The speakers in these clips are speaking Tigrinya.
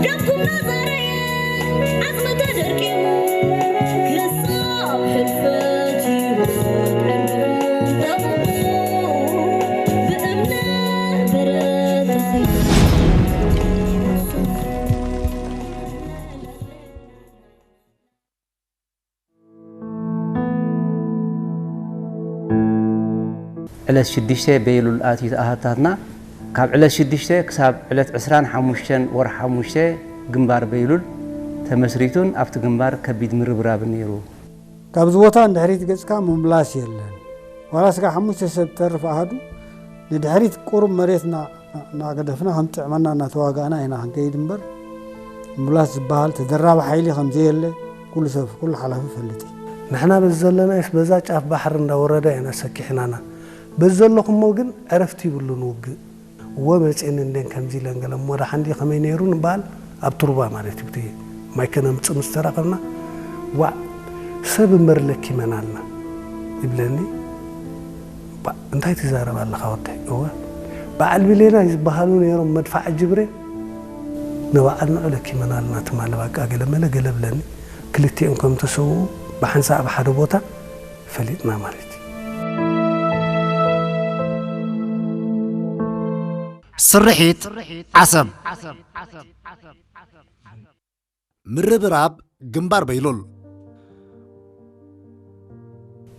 ደምኩም ናዛረየ ዓጽሚ ተደርቂሙ ክሳብ ሕልፈት ህይወት ዕንድሩን ጠብቑ ብእምነት በረታዩ። ዕለት ሽዱሽተ በይሉል ኣትዩ ኣሃታትና። ካብ ዕለት ሽዱሽተ ክሳብ ዕለት ዕስራን ሓሙሽተን ወርሒ ሓሙሽተ ግንባር በይሉል ተመስሪቱን ኣብቲ ግንባር ከቢድ ምርብራብን ነይሩ። ካብዚ ቦታ ንድሕሪት ገጽካ ምምላስ የለን። ዋላ ስጋ ሓሙሽተ ሰብ ትተርፍ ኣሃዱ ንድሕሪት ቁሩብ መሬት እና- እናገደፍና ከም ጥዕመና እናተዋጋእና ኢና ክንከይድ እምበር ምምላስ ዝበሃል ተደራቢ ሓይሊ ከም ዘየለ ኩሉ ሰብ ኩሉ ሓላፊ ይፈልጥ እዩ። ንሕና በዚ ዘለናዮስ በዛ ጫፍ ባሕሪ እንዳወረዳ ኢና ሰኪሕናና። በዚ ዘለኹሞ ግን ዕረፍቲ ይብሉን ውግእ። እወ መፅየኒ እንዴን ከምዚ ኢለን ገለ እሞ ደሓን ድዩ ከመይ ነይሩ ንበሃል ኣብቲ ሩባ ማለት እዩ ብቲ ማይ ከነምፅእ ምስ ተራኸብና ዋዕ ሰብ እምበር ለኪመና ኣልና ይብለኒ። ባ እንታይ ትዛረብ ኣለኻ ወደይ? እወ በዓል ብሌናይ ዝበሃሉ ነይሮም መድፋዕ ጅብሬ ንበዓል ንዑ ለኪመና ኣልና ትማሊ ባቃ ገለ መለ ገለ ብለኒ። ክልቲኦም ከም ተሰውኡ ብሓንሳእ ኣብ ሓደ ቦታ ፈሊጥና ማለት እዩ። ስርሒት ዓሰብ ምርብራብ ግንባር በይሉል።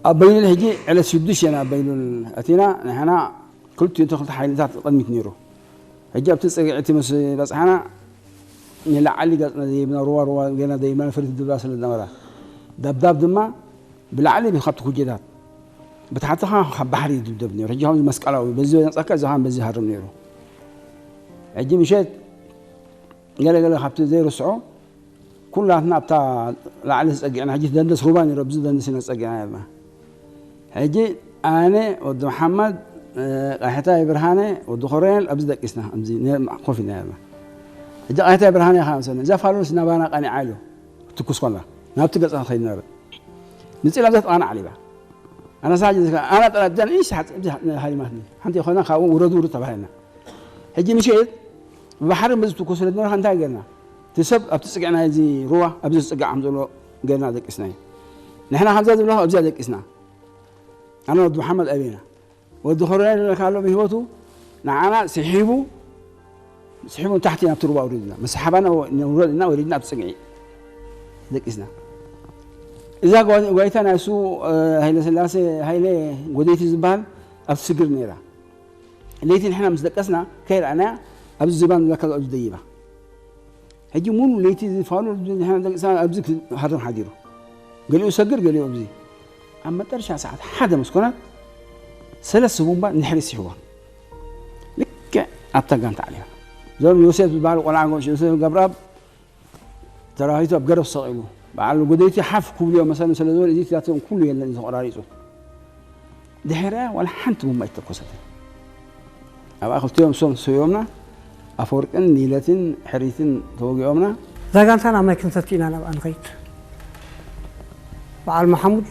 ኣብ በይሉል ሕጂ ዕለት ሽዱሽተ ኢና ኣብ በይሉል ኣቲና ንሕና ክልቲኡ ተኽልቲ ሓይልታት ቅድሚት ነይሩ። ሕጂ ኣብቲ ጽግዒ እቲ ምስ በጽሓና ንላዕሊ ገጽና ደይብና ሩባ ሩባ ገና ደይብና ነፈርቲ ድብላ ስለ ዝነበራ ደብዳብ ድማ ብላዕሊ ካብቲ ኩጀታት ብታሕቲ ከዓ ካብ ባሕሪ ይድብደብ ነይሩ። ሕጂ ከምዚ መስቀላዊ በዚ ነጸካ እዚ ከዓ በዚ ሃርም ነይሩ። ሕጂ ምሸት ገለ ገለ ካብቲ ዘይርስዖ ኩላትና ኣብታ ላዕሊ ተጸጊዕና ሕጂ ደንደስ ሩባ ነይሩ ኣብዚ ደንደስ ኢና ተጸጊዕና ነርና። ሕጂ ኣነ ወዲ መሓመድ ቃሕታይ ብርሃነ ወዲ ኮረኔል ኣብዚ ደቂስና ኣብዚ ኮፍ ኢልና ነርና። ሕጂ ቃሕታይ ብርሃነ ኢኻ መሰለኒ እዛ ፋሉስ ናባና ቀኒዓ ኢሉ ትኩስ ኮላ ናብቲ ገጽ ትኸይድ ነበረ። ንጽላ ኣብዛ ጥቓና ዓሊባ ኣነ ሳጅ ኣነ ጥላ ደን ኢሽ ሓጥ ሃሊማትኒ ሓንቲ ኮይና ካብኡ ውረዱ ውረዱ ተባሂልና። ሕጂ ምሸት ብባሕሪ ምስ ትኩስ ስለ ዝነበረ እንታይ ገርና እቲ ሰብ ኣብቲ ጽግዕና እዚ ሩዋ ኣብዚ ዝጽጋዕ ከም ዘሎ ገርና ደቂስና እዩ። ንሕና ከምዛ ዝብላ ኣብዚኣ ደቂስና ኣነ ወዲ መሓመድ ኣቤና ወዲ ኮረኔል ዝብለካ ኣሎ ብህይወቱ ንዓና ስሒቡ ስሒቡ ንታሕቲ ናብቲ ሩባ ኣውሪድና ምስ ሓባና ንውረድ እና ወሪድና ኣብ ጽግዒ ደቂስና። እዛ ጓይታ ናይ እሱ ሃይለ ስላሴ ሃይለ ጎደይቲ ዝበሃል ኣብቲ ስግር ነይራ። ለይቲ ንሕና ምስ ደቀስና ከይረኣናያ ኣብዚ ዝባን ዝብለካ ኣብዚ ደይባ ሕጂ ሙሉ ለይቲ ዝፋሉ ንሕና ደቂስና ኣብዚ ክሃርም ሓዲሩ ገሊኡ ሰግር ገሊኡ ኣብዚ ኣብ መጠረሻ ሰዓት ሓደ ምስ ኮነት ሰለስተ ቡምባ ንድሕሪት ስሒቦም ልክዕ ኣብታ ጋንታ ዓሊባ እዞም ዮሴፍ ዝበሃሉ ቆልዓ ዮሴፍ ገብረኣብ ተራኺቱ ኣብ ገረብ ሰቒሉ በዓል ጎደይቲ ሓፍ ክብልዮ መሰሉ ስለ ዝበሉ እዚ ቲያትሮም ኩሉ የለን ተቆራሪፁ ድሕሪኣ ዋላ ሓንቲ ቡምባ ኣይተኮሰትን ኣብኣ ክልቲኦም እሶም ሰቢቦምና ኣፈወርቅን ኒለትን ሕሪትን ተወጊኦምና እዛ ጋንታና ማይ ክንሰቲ ኢና ናብኣ ንኸይድ በዓል መሓሙድ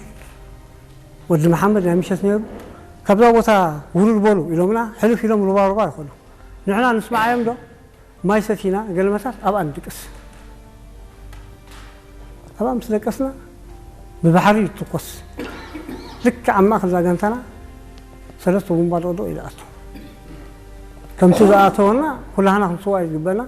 ወዲ መሓመድ ናይ ምሸት ነይሩ ካብዛ ቦታ ውርድ በሉ ኢሎምና ሕልፍ ኢሎም ሩባ ሩባ ይኾኑ ንሕና ንስማዓዮም ዶ ማይ ሰቲና ገልመታት ኣብኣ ንድቅስ ኣብኣ ምስ ደቀስና ብባሕሪ ይትኮስ ልክዕ ኣብ ማእከል ዛጋንታና ሰለስተ ቡምባ ደቕደቕ ኢሉ ኣቶ ከምቲ ዝኣተወና ኩላህና ክንስዋ እዩ ዝግበና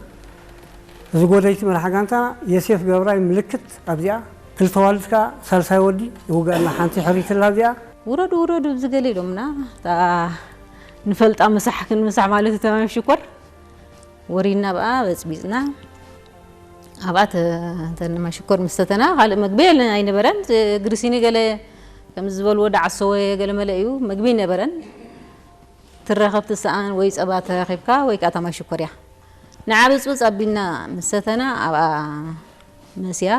እዚ ጎደይቲ መርሓ ጋንታና የሴፍ ገብራይ ምልክት ኣብዚኣ ክልተ ዋልድ ከዓ ሳልሳይ ወዲ ይውገአና ሓንቲ ሕሪትላ ኣብዚኣ ውረዱ ውረዱ ብዝገለ ኢሎምና ንፈልጣ ምሳሕ ክንምሳሕ ማለት እዩ ተማም ሽኮር ወሪድና ብኣ በፅቢፅና ኣብኣ ተንማ ሽኮር ምስ ሰተና ካልእ መግቢ የለን ኣይነበረን ግርሲኒ ገለ ከም ዝበልዎ ዳዓሰወ ገለ መለ እዩ መግቢ ኣይነበረን ትረኸብ ትሰኣን ወይ ፀባ ተረኺብካ ወይ ከዓ ተማይ ሽኮር እያ ንዓ ብፅብፅ ኣቢልና ምስ ሰተና ኣብኣ መስያ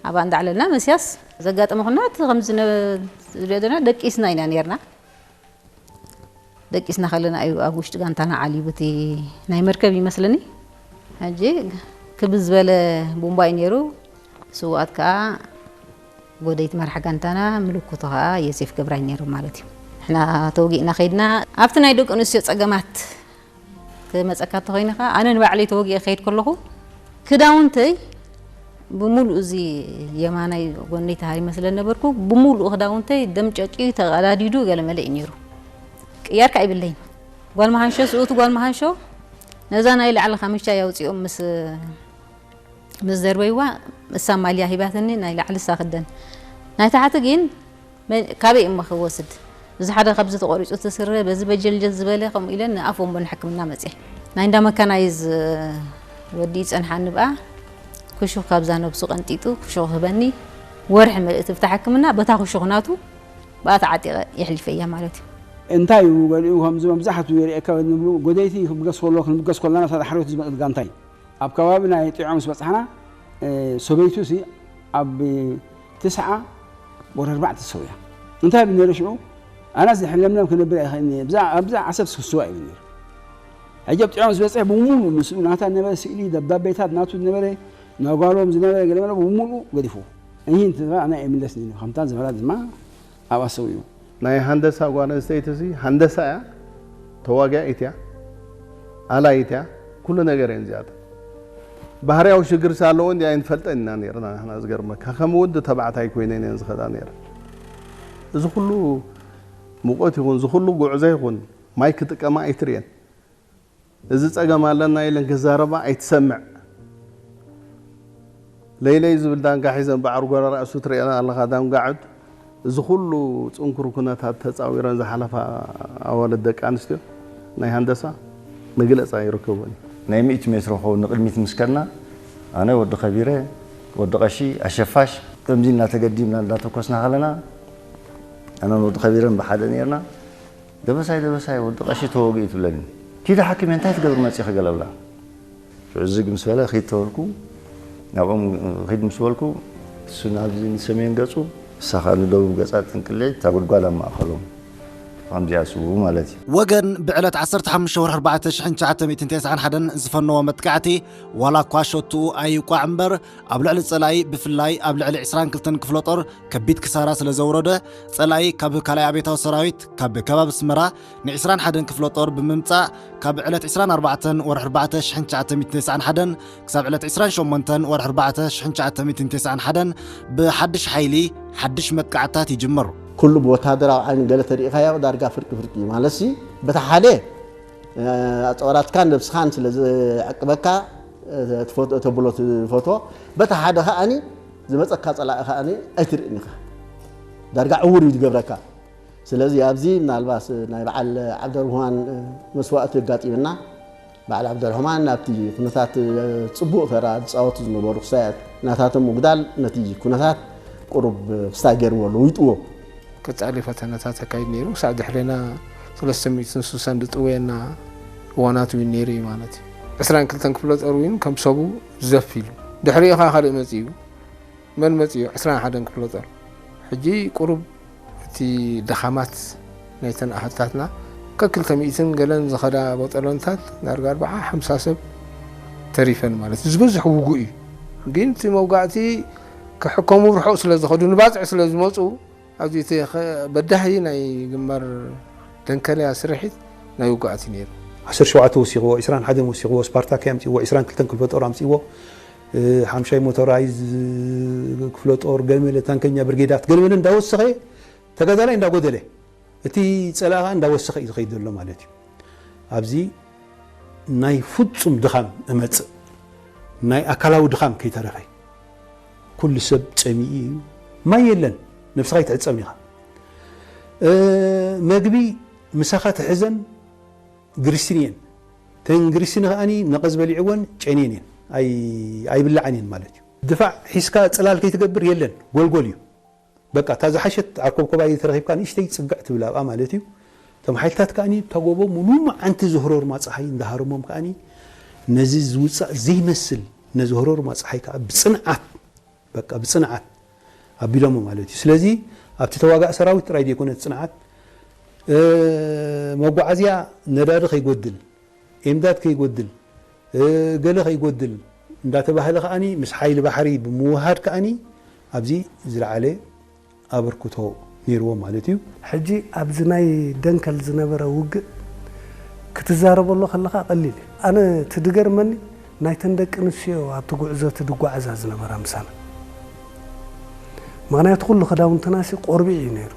ኣብኣ እንዳዕለልና መስያስ ዘጋጠመ ኩናት ከምዚ ደቂስና ኢና ነርና ደቂስና ከለና እዩ ኣብ ውሽጢ ጋንታና ዓልዩ እቲ ናይ መርከብ ይመስለኒ። ሕጂ ክብ ዝበለ ቡምባ እዩ ነይሩ። ስውኣት ከዓ ጎደይቲ መራሕ ጋንታና ምልክቱ ከዓ የሴፍ ገብራይ ነይሩ ማለት እዩ። ንሕና ተወጊእና ከይድና ኣብቲ ናይ ደቂ ኣንስትዮ ፀገማት ክመፀካ እንተኮይኑ ከዓ ኣነ ንባዕለይ ተወጊአ ክኸይድ ከለኹ ክዳውንተይ ብሙሉእ፣ እዚ የማናይ ጎነይ ተሃሪመ ስለ ነበርኩ፣ ብሙሉእ ክዳውንተይ ደም ጨጭዩ ተቐዳዲዱ ገለ መለ እዩ ነይሩ። ቅያር ከኣ ይብለይን። ጓል መሃንሾ፣ ስኡቲ ጓል መሃንሾ፣ ነዛ ናይ ላዕሊ ካምቻ ያውፅኦም ምስ ምስ ደርበይዋ፣ እሳ ማልያ ሂባትኒ፣ ናይ ላዕሊ እሳ ክደን፣ ናይ ታሕቲ ግን መ-፣ ካበይ እሞ ክወስድ? እዚ ሓደ ካብዚ ተቆሪጹ እቲ ስረ፣ በዚ በጀልጀል ዝበለ፣ ከምኡ ኢለን ንኣፍ ወንቦ ንሕክምና መጽየ። ናይ እንዳ መካናይዝ ወዲ ይጸንሓኒ ብኣ፣ ክሹኽ ካብዛ ነብሱ ቀንጢጡ ክሹኽ ህበኒ። ወርሒ ምልእቲ ብታ ሕክምና በታ ክሹኽ ናቱ ብኣ ተዓጢቐ የሕሊፈያ ማለት እዩ። እንታይ እዩ ገሊኡ ከምዚ መብዛሕትኡ የርእየካ ንብሉ፣ ጎደይቲ ክብገስ ከሎ፣ ክንብገስ ከለና፣ እታ ዳሕረወይቲ ዝመጸት ጋንታ እዩ። ኣብ ከባቢ ናይ ጢዖ ምስ በጻሕና፣ እ፣ ሰበይቱ ሲ ኣብ ትስዓ ወር ኣርባዕተ ሰው እያ። እንታይ ይብል ነይሩ ሽዑ? ኣናስ ድሕሪ ለምለም ክነብር ኣይኽእልን እየ። ብዛ-፣ ኣብዛ ዓሰብ ስዋ ይብል ነይሩ። ሕጂ ኣብ ጢዖ ምስ በጽሐ ብምሉእ ምስኡ ናታ ነበረ ስእሊ፣ ደብዳቤታት ናቱ ነበረ፣ ናይ ጓሎም ዝነበረ ገለ መለ ብምሉኡ ገዲፉ። እሂ እንትበላ ኣነ ኣይምለስን እየ። ከምታ ዝበላ ድማ ኣብኣ ሰው እዩ። ናይ ሃንደሳ ጓል ኣንስተይቲ ሲ ሃንደሳ እያ፣ ተዋጋኢት እያ፣ ኣላይት እያ፣ ኩሉ ነገር እየን እዚኣተን። ባህርያዊ ሽግር ሲ ኣለዎ እንዲ ኣይንፈልጠን ኢና ነይርና ንሕና። ዝገርመካ ከም ወዲ ተባዕታይ ኮይነን እየን ዝኸዳ ነይረን። እዚ ኩሉ ሙቐት ይኹን፣ እዚ ኩሉ ጉዕዞ ይኹን፣ ማይ ክጥቀማ ኣይትርእየን። እዚ ጸገም ኣለና ኢለን ክዛረባ ኣይትሰምዕ። ለይለይ ዝብል ዳንጋ ሒዘን ብዓርጎራ ርእሱ ትርእየን ኣለኻ፣ ዳንጋ ዑድ። እዚ ኩሉ ጽንኩር ኩነታት ተጻዊረን ዝሓለፋ ኣዋልድ ደቂ ኣንስትዮ ናይ ሃንደሳ መግለጺ ኣይርከቦን። ናይ ሚእቲ ሜትሮ ክኸውን ንቕድሚት ምስ ከድና፣ ኣነ፣ ወዲ ከቢረ፣ ወዲ ቀሺ፣ ኣሸፋሽ፣ ከምዚ እናተገዲምና እናተኮስና ከለና፣ ኣነን ወዲ ከቢረን ብሓደ ነይርና። "ደበሳይ፣ ደበሳይ፣ ወዲ ቀሺ ተወጊኡ" ትብለኒ። "ኪዲ ሓኪም፣ እንታይ ትገብር መጺኺ?" ገለ ብላ። ሽዑ ዝግ ምስ በለ፣ "ኺድ" ተበልኩ። ናብኦም ኺድ ምስ በልኩ፣ እሱ ናብዚ ንሰሜን ገጹ፣ እሳ ኸኣ ንደቡብ ገጻ ጥንቅልዒት፣ እታ ጉድጓድ ኣብ ማእከሎም። ከምዚኣ ስውኡ ማለት እዩ። ወገን ብዕለት ዓሰርተ ሓሙሽተ ወርሒ ኣርባዕተ ሽሕን ትሽዓተ ሚእትን ተስዓን ሓደን ዝፈነዎ መጥቃዕቲ፣ ዋላ እኳ ሸቱኡ ኣይውቃዕ እምበር፣ ኣብ ልዕሊ ጸላኢ፣ ብፍላይ ኣብ ልዕሊ ዕስራን ክልተን ክፍለ ጦር ከቢድ ክሳራ ስለ ዘውረደ፣ ጸላኢ ካብ ካልኣይ ኣብዮታዊ ሰራዊት፣ ካብ ከባቢ ኣስመራ፣ ን ዕስራን ሓደን ክፍለ ጦር ብምምጻእ፣ ካብ ዕለት ዕስራን ኣርባዕተን ወርሒ ኣርባዕተ ሽሕን ትሽዓተ ሚእትን ተስዓን ሓደን ክሳብ ዕለት ዕስራን ሸሞንተን ወርሒ ኣርባዕተ ሽሕን ትሽዓተ ሚእትን ተስዓን ሓደን ብሓድሽ ሓይሊ ሓድሽ መጥቃዕትታት ይጅምር። ኩሉ ብወታደራዊ ዓይኒ ገለ ተሪኢኻዮ ዳርጋ ፍርቂ ፍርቂ እዩ። ማለትሲ፣ በታ ሓደ፣ እ፣ ኣጽዋራትካን ነብስኻን ስለ ዝዕቅበካ፣ እ፣ ትፈት-፣ ተብሎ ትፈትዎ፣ በታ ሓደ ከኣኒ ዝመጸካ ጸላኢ ከኣኒ ኣይትርእን ኢኻ። ዳርጋ ዕዉር እዩ ዝገብረካ። ስለዚ ኣብዚ ምናልባት ናይ በዓል ዓብደርህማን መስዋእቲ ኣጋጢምና፣ በዓል ዓብደርህማን ኣብቲ ኩነታት ጽቡቕ ተራ ዝጻወቱ ዝነበሩ ክሳያት ናታቶም ምጉዳል ነቲ ኩነታት ቁሩብ ክስታይ ገይርዎ ለዊጥዎ። ቀጻሊ ፈተነታት ኣካይድ ነይሩ። ክሳዕ ድሕሬና ሰለስተ ሚእትን ስሳን ዝጥወየና እዋናት እውን ነይሩ እዩ ማለት እዩ። ዕስራን ክልተን ክፍለ ጦር እውን ከም ሰቡ ዘፍ ኢሉ። ድሕሪኡ ኸኣ ካልእ መጺኡ። መን መጺኡ? ዕስራን ሓደን ክፍለ ጦር። ሕጂ ቁሩብ እቲ ድኻማት ናይተን ኣሃዱታትና ከክልተ ሚእትን ገለን ዝኸዳ ቦጠሎንታት ዳርጋ ኣርብዓ ሓምሳ ሰብ ተሪፈን ማለት እዩ። ዝበዝሕ ውጉእ እዩ። ግን እቲ መውጋእቲ ክሕከሙ ርሑቕ ስለ ዝኸዱ፣ ንባጽዕ ስለ ዝመጹ፣ ኣብዚ እቲ ኸ-፣ በዳሂ ናይ ግንባር ደንከልያ ስርሒት ናይ ውግኣት እዩ ነይሩ። ዓሰርተ ሸውዓተ ወሲኽዎ፣ ዕስራን ሓደን ወሲኽዎ፣ ስፓርታክ ኣምጺእዎ፣ ዕስራን ክልተን ክፍለ ጦር ኣምጺእዎ፣ እ፣ ሓምሻይ ሞቶራይዝ ክፍለ ጦር፣ ገለመለ ታንከኛ ብርጌዳት፣ ገለመለ እንዳወሰኸ ተጋዳላይ እንዳጎደለ፣ እቲ ጸላኢ ኸኣ እንዳወሰኸ እዩ ዝኸይድ ዘሎ ማለት እዩ። ኣብዚ ናይ ፍጹም ድኻም እመጽእ፣ ናይ ኣካላዊ ድኻም ከይተረፈ። ኩሉ ሰብ ጸሚኡ እዩ። ማይ የለን፣ ነብስኻ ኣይትዕጸብን ኢኻ። እ፣ መግቢ ምሳኻ ትሕዘን ግሪስን እየን። ተን ግሪስን ከኣኒ ነቐዝ በሊዕወን ጨንየን እየን። ኣይ-፣ ኣይብላዕን እየን ማለት እዩ። ድፋዕ ሒዝካ ጽላል ከይትገብር የለን፣ ጎልጎል እዩ። በቃ፣ እታ ዝሓሸት ዓርኮብኮባይ ተረኺብካ ንእሽተይ ጽግዕ ትብል ኣብኣ ማለት እዩ። እቶም ሓይልታት ከኣኒ እታ ጎቦ ሙሉ መዓንቲ ዝህሮርማ ጸሓይ እንዳሃረሞም ከኣኒ ነዚ ዝውጻእ ዘይመስል፣ ነዚ ህሮርማ ጸሓይ ከኣ ብጽንዓት፣ በቃ ብጽንዓት ኣቢሎሞ ማለት እዩ። ስለዚ ኣብቲ ተዋጋእ ሰራዊት ጥራይ ዘይኮነ ጽንዓት፣ እ፣ መጓዓዝያ ነዳዲ ከይጎድል፣ ኤምዳድ ከይጎድል፣ እ፣ ገለ ከይጎድል እንዳተባህለ ከኣኒ ምስ ሓይሊ ባሕሪ ብምውሃድ ከኣኒ ኣብዚ ዝለዓለ ኣበርክቶ ነይርዎ ማለት እዩ። ሕጂ ኣብዚ ናይ ደንከል ዝነበረ ውግእ ክትዛረበሉ ከለኻ ቀሊል እዩ። ኣነ እቲ ዝገርመኒ ናይተን ደቂ ኣንስትዮ ኣብቲ ጉዕዞ እቲ ድጓዓዛ ዝነበራ ምሳና። ምኽንያቱ ኩሉ ክዳውንትናሲ ቆርቢዕ እዩ ነይሩ።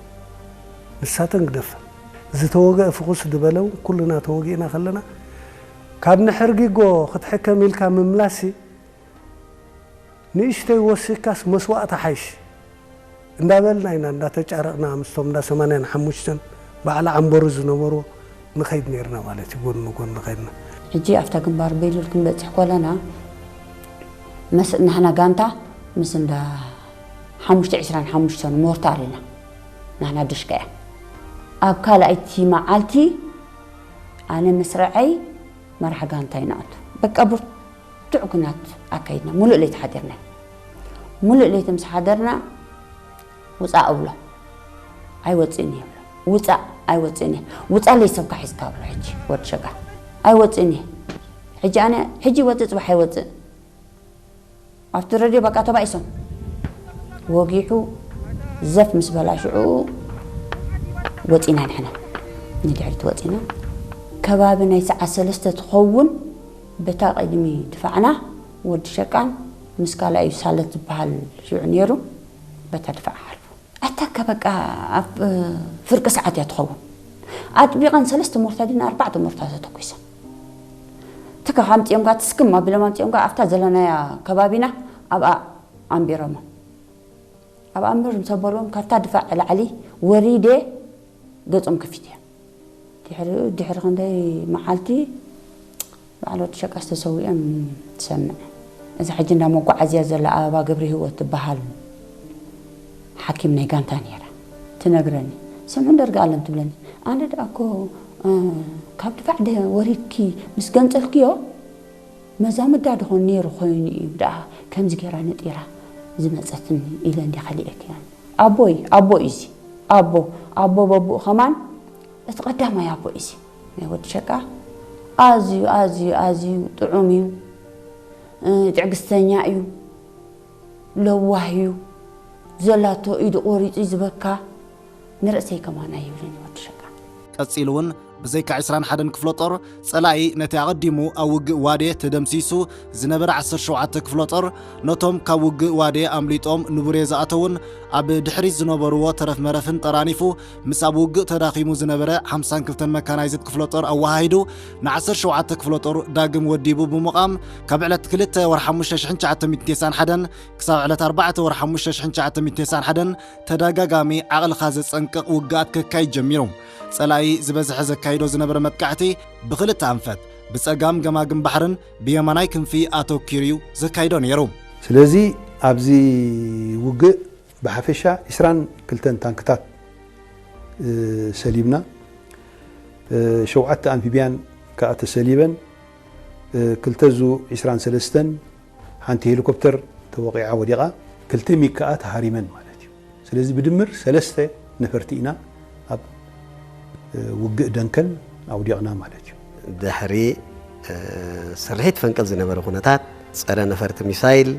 ንሳተን ግደፈ። ዝተወግአ ፍኹስ ዝበለ እውን ኩልና ተወጊእና ከለና ካብ ንሕርጊጎ ክትሕከም ኢልካ ምምላሲ ንእሽተይ ወሲካስ መስዋእቲ ሓይሽ እንዳበልና ኢና እንዳተጫረቕና ምስቶም እንዳ ሰማንያን ሓሙሽተን በዓል ዓንበሩ ዝነበሩ ንኸይድ ነርና ማለት እዩ። ጎን ንጎን ንኸይድና ሕጂ ኣብታ ግንባር ቤሉል ክንበፅሕ ኮለና መስ ናህና ጋንታ ምስ እንዳ ሓሙሽተ ዕስራን ሓሙሽተን ሞርታር ኢና ናህና ድሽካ እያ። ኣብ ካልኣይቲ መዓልቲ ኣነ ምስረዐይ መራሕ ጋንታ ይንኣቱ በቃ ብርቱዕ ኩናት ኣካይድና ሙሉእ ለይቲ ሓዲርና። ሙሉእ ለይቲ ምስ ሓደርና ውፃእ እብሎ ኣይወፅእን እየ እብሎ። ውፃእ ኣይወፅእን እየ። ውፃለይ ሰብካ ሒዝካ እብሎ። ሕጂ ወዲ ሸጋ ኣይወፅእን እየ። ሕጂ ኣነ ሕጂ ይወፅእ ፅባሕ ኣይወፅእ ኣብቲ ረድዮ በቃ ተባኢሶም ወጊሑ ዘፍ ምስ በላ ሽዑ ወፂና ንሕና ንድሕሪት ወፂና ከባቢ ናይ ሰዓት ሰለስተ ትኸውን በታ ቅድሚ ድፋዕና ወዲ ሸቃን ምስ ካልኣዩ ሳለት ዝበሃል ሽዑ ነይሩ በታ ድፋዕ ሓልፉ ኣታካ በቃ ኣብ ፍርቂ ሰዓት እያ ትኸውን ኣጥቢቐን ሰለስተ ሞርታ ድና ኣርባዕተ ሞርታ ተተኩሰን ትካ ኣምፂኦም ጋ ትስክም ኣቢሎም ኣምፂኦም ጋ ኣብታ ዘለናያ ከባቢና ኣብኣ ኣንቢሮሞ ኣብኣ ኣንቢር ምስ ኣበልዎም ካብታ ድፋዕ ላዕሊ ወሪደ ገፆም ከፊት እያ ድሕሪ ድሕሪ ክንደይ መዓልቲ በዓል ወዲ ሸቃስ ተሰዊኦም ትሰምዕ እዛ ሕጂ እንዳ መጓዓዝያ ዘላ ኣበባ ገብረ ህይወት ትበሃል ሓኪም ናይ ጋንታ ነይራ ትነግረኒ ስምዑ ደርጋ ኣለም ትብለኒ ኣነ ደኣ እኮ ካብ ድፋዕ ወሪድኪ ምስ ገንፀልክዮ መዛምዳ ድኾን ነይሩ ኮይኑ እዩ ደኣ ከምዚ ገይራ ነጢራ ዝመፀትኒ ኢለ እንዲ ከሊኤክያ ኣቦይ ኣቦ እዩ እዚ ኣቦ ኣቦ በቡኡ ከማን እቲ ቀዳማይ ኣቦ እዩ እዚ ናይ ወዲ ሸቃ ኣዝዩ ኣዝዩ ኣዝዩ ጥዑም እዩ ትዕግስተኛ እዩ ለዋህ እዩ ዘላቶ ኢዱ ቆሪፁ ዝበካ ንርእሰይ ከማና ይብለኒ ወዲ ሸቃ ቀፂሉ እውን ብዘይካ ዕስራን ሓደን ክፍለ ጦር ጸላኢ ነቲ ኣቐዲሙ ኣብ ውግእ ዋዴ ተደምሲሱ ዝነበረ ዓሰርተ ሸውዓተ ክፍለ ጦር ነቶም ካብ ውግእ ዋዴ ኣምሊጦም ንቡሬ ዝኣተውን ኣብ ድሕሪት ዝነበርዎ ተረፍ መረፍን ጠራኒፉ ምስ ኣብ ውግእ ተዳኺሙ ዝነበረ ሓምሳን ክልተን መካናይዝድ ክፍለ ጦር ኣወሃሂዱ ን ዓሰርተ ሸውዓተ ክፍለ ጦር ዳግም ወዲቡ ብምቋም ካብ ዕለት ክልተ ወርሒ ሓሙሽተ ሽሕን ትሽዓተ ሚእትን ተስዓን ሓደን ክሳብ ዕለት ኣርባዕተ ወርሒ ሓሙሽተ ሽሕን ትሽዓተ ሚእትን ተስዓን ሓደን ተደጋጋሚ ዓቕልኻ ዘጸንቅቕ ውግኣት ከካይድ ጀሚሩ። ጸላኢ ዝበዝሐ ዘካይዶ ዝነበረ መጥቃዕቲ ብኽልተ ኣንፈት፣ ብጸጋም ገማግም ባሕርን ብየማናይ ክንፊ ኣተኲሩ'ዩ ዘካይዶ ነይሩ። ስለዚ ኣብዚ ውግእ ብሓፈሻ ዒስራን ክልተን ታንክታት ሰሊብና፣ ሸውዓተ ኣምፊብያን ከኣ ተሰሊበን፣ ክልተ ዙ ዒስራን ሰለስተን ሓንቲ ሄሊኮፕተር ተወቒዓ ወዲቓ፣ ክልተ ሚግ ከኣ ተሃሪመን ማለት እዩ። ስለዚ ብድምር ሰለስተ ነፈርቲ ኢና ኣብ ውግእ ደንከል ኣውዲቕና ማለት እዩ። ድሕሪ ስርሒት ፈንቅል ዝነበረ ኩነታት፣ ጸረ ነፈርቲ ሚሳይል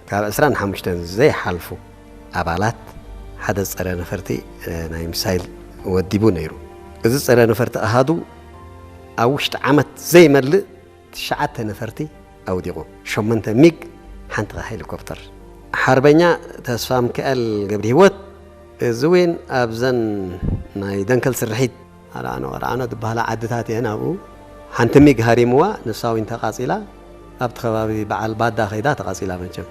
ካብ ዕስራን ሓሙሽተን ዘይሓልፉ ኣባላት ሓደ ጸረ ነፈርቲ ናይ ሚሳይል ወዲቡ ነይሩ። እዚ ጸረ ነፈርቲ ኣሃዱ ኣብ ውሽጢ ዓመት ዘይመልእ ትሽዓተ ነፈርቲ ኣውዲቑ፣ ሸሞንተ ሚግ፣ ሓንቲ ሄሊኮፕተር። ሓርበኛ ተስፋሚካኤል ገብረሂወት፣ እዚ እውን ኣብዘን ናይ ደንከል ስርሒት ኣርዓኖ ኣርዓኖ ዝበሃላ ዓድታት እየን። ኣብኡ ሓንቲ ሚግ ሃሪምዋ፣ ንሳ እውን ተቓፂላ፣ ኣብቲ ከባቢ በዓል ባዳ ከይዳ ተቓፂላ። መቸም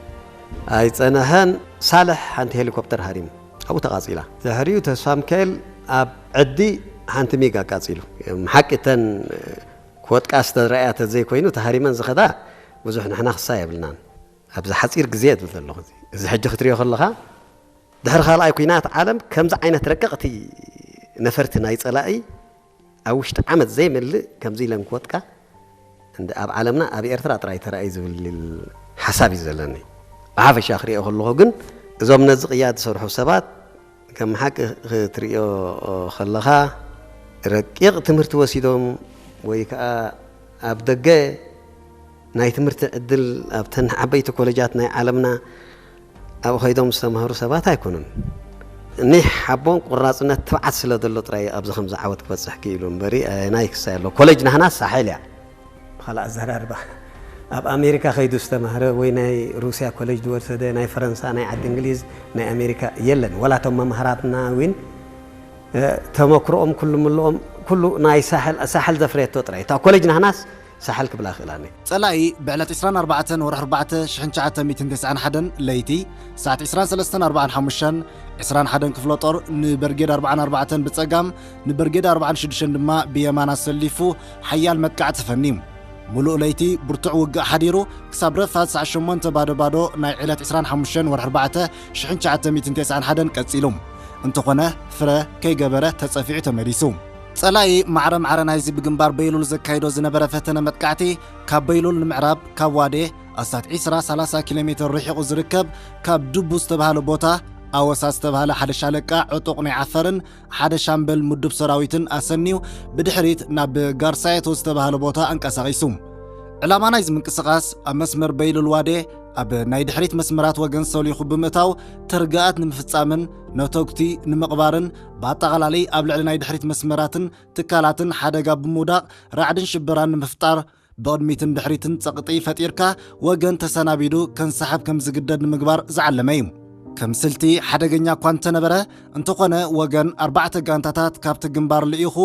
ኣይፀነሐን፣ ሳልሕ ሓንቲ ሄሊኮፕተር ሃሪሙ፣ ኣብኡ ተቓፂላ። ድሕሪኡ ተስፋሚካኤል ኣብ ዕዲ ሓንቲ ሚግ ኣቃፂሉ። ሓቂ እተን ክወድቃ ዝተረኣያ ተዘይኮይኑ ተሃሪመን ዝኸዳ ብዙሕ ንሕና ክሳ የብልናን። ኣብዚ ሓፂር ግዜ እብል ዘለኹ እዚ ሕጂ ክትሪኦ ከለኻ ድሕሪ ካልኣይ ኩናት ዓለም ከምዚ ዓይነት ረቀቕቲ ነፈርቲ ናይ ፀላኢ ኣብ ውሽጢ ዓመት ዘይመልእ ከምዚ ኢለን ክወድቃ እንደ ኣብ ዓለምና ኣብ ኤርትራ ጥራይ ተራእዩ ዝብል ሓሳብ እዩ ዘለኒ። ብሓፈሻ ክሪኦ ከለኹ ግን እዞም ነዚ ቅያ ዝሰርሑ ሰባት ከም ሓቂ ክትሪኦ ከለኻ ረቂቕ ትምህርቲ ወሲዶም ወይ ከዓ ኣብ ደገ ናይ ትምህርቲ ዕድል ኣብተን ዓበይቲ ኮለጃት ናይ ዓለምና ኣብኡ ከይዶም ዝተማህሩ ሰባት ኣይኮኑን። ኒሕ ሓቦን ቁራፅነት ትብዓት ስለ ዘሎ ጥራይ ኣብዚ ከምዚ ዓወት ክበፅሕ ክኢሉ እምበሪ ኣየናይ ክሳይ ኣሎ ኮሌጅ ናህና ሳሕል እያ። ብኻልእ ኣዘራርባ ኣብ ኣሜሪካ ከይዱ ዝተማህረ ወይ ናይ ሩስያ ኮሌጅ ዝወሰደ፣ ናይ ፈረንሳ፣ ናይ ዓዲ እንግሊዝ፣ ናይ ኣሜሪካ የለን። ወላ እቶም መማህራትና እውን ተመክሮኦም ኩሉ ምልኦም ኩሉ ናይ ሳሕል ዘፍረየቶ ጥራይ እታ ኮሌጅ ናህናስ ሳሕል ክብላ ክእላኒ። ጸላኢ ብዕለት ዕስራን ኣርባዕተን ወርሒ ኣርባዕተ ሽሕን ትሽዓተ ሚእትን ተስዓን ሓደን ለይቲ ሰዓት ዕስራን ሰለስተን ኣርባዓን ሓሙሽተን ዕስራን ሓደን ክፍለ ጦር ንበርጌድ ኣርባዓን ኣርባዕተን ብጸጋም ንበርጌድ ኣርባዓን ሽዱሽተን ድማ ብየማን ኣሰሊፉ ሓያል መጥቃዕቲ ፈንዩ። ምሉእ ለይቲ ብርቱዕ ውግእ ሓዲሩ ክሳብ ረፋድ ሰዓት ሸሞንተ ባዶ ባዶ ናይ ዕለት ዕስራን ሓሙሽተን ወርሒ ኣርባዕተ ሽሕን ትሽዓተ ሚእትን ተስዓን ሓደን ቀጺሉ። እንተኾነ ፍረ ከይገበረ ተጸፊዑ ተመሊሱ። ጸላኢ ማዕረ ማዕረ ናይዚ ብግንባር በይሉል ዘካይዶ ዝነበረ ፈተነ መጥቃዕቲ ካብ በይሉል ንምዕራብ ካብ ዋዴ ኣስታት ዕስራ ሰላሳ ኪሎ ሜትር ርሒቑ ዝርከብ ካብ ድቡ ዝተባህለ ቦታ ኣወሳ ዝተባህለ ሓደ ሻለቃ ዕጡቕ ናይ ዓፈርን ሓደ ሻምበል ምዱብ ሰራዊትን ኣሰንዩ ብድሕሪት ናብ ጋርሳየቶ ዝተባህለ ቦታ ኣንቀሳቒሱ። ዕላማ ናይዚ ምንቅስቓስ ኣብ መስመር በይሉል ዋዴ ኣብ ናይ ድሕሪት መስመራት ወገን ሰሊኹ ብምእታው ተርግኣት ንምፍጻምን ነተጉቲ ንምቕባርን ብኣጠቓላሊ ኣብ ልዕሊ ናይ ድሕሪት መስመራትን ትካላትን ሓደጋ ብምውዳቕ ራዕድን ሽበራን ንምፍጣር ብቕድሚትን ድሕሪትን ጸቕጢ ፈጢርካ ወገን ተሰናቢዱ ከንሰሓብ ከም ዝግደድ ንምግባር ዝዓለመ እዩ። ከም ስልቲ ሓደገኛ እኳ እንተነበረ፣ እንተኾነ ወገን ኣርባዕተ ጋንታታት ካብቲ ግንባር ልኢኹ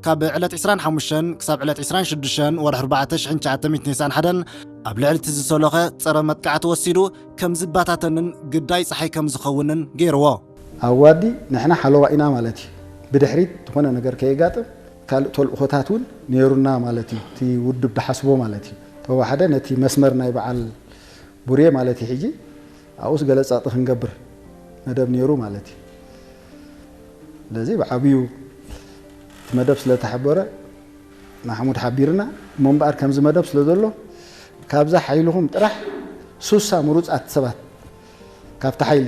ካብ ዕለት ዕስራን ሓሙሽተን ክሳብ ዕለት ዕስራን ሽዱሽተን ወርሒ ኣርባዕተ ሽሕን ትሽዓተ ሚእትን ተስዓን ሓደን ኣብ ልዕሊ እቲ ዝሰሎኸ ጸረ መጥቃዕቲ ወሲዱ ከም ዝበታተንን ግዳይ ጸሓይ ከም ዝኸውንን ገይርዎ። ኣብ ዋዲ ንሕና ሓለዋ ኢና ማለት እዩ። ብድሕሪት ዝኾነ ነገር ከየጋጥም ካልእ ተልእኾታት እውን ነይሩና ማለት እዩ። እቲ ውድብ ድሓስቦ ማለት እዩ። ተወሓደ ነቲ መስመር ናይ በዓል ቡሬ ማለት እዩ። ሕጂ ኣብኡስ ገለ ጸቕጢ ክንገብር መደብ ነይሩ ማለት እዩ። ስለዚ ብዓብዩ እቲ መደብ ስለ ተሓበረ ማሕሙድ ሓቢርና እሞ እምበኣር ከምዚ መደብ ስለ ዘሎ ካብዛ ሓይልኹም ጥራሕ ሱሳ ምሩጻት ሰባት ካብቲ ሓይሊ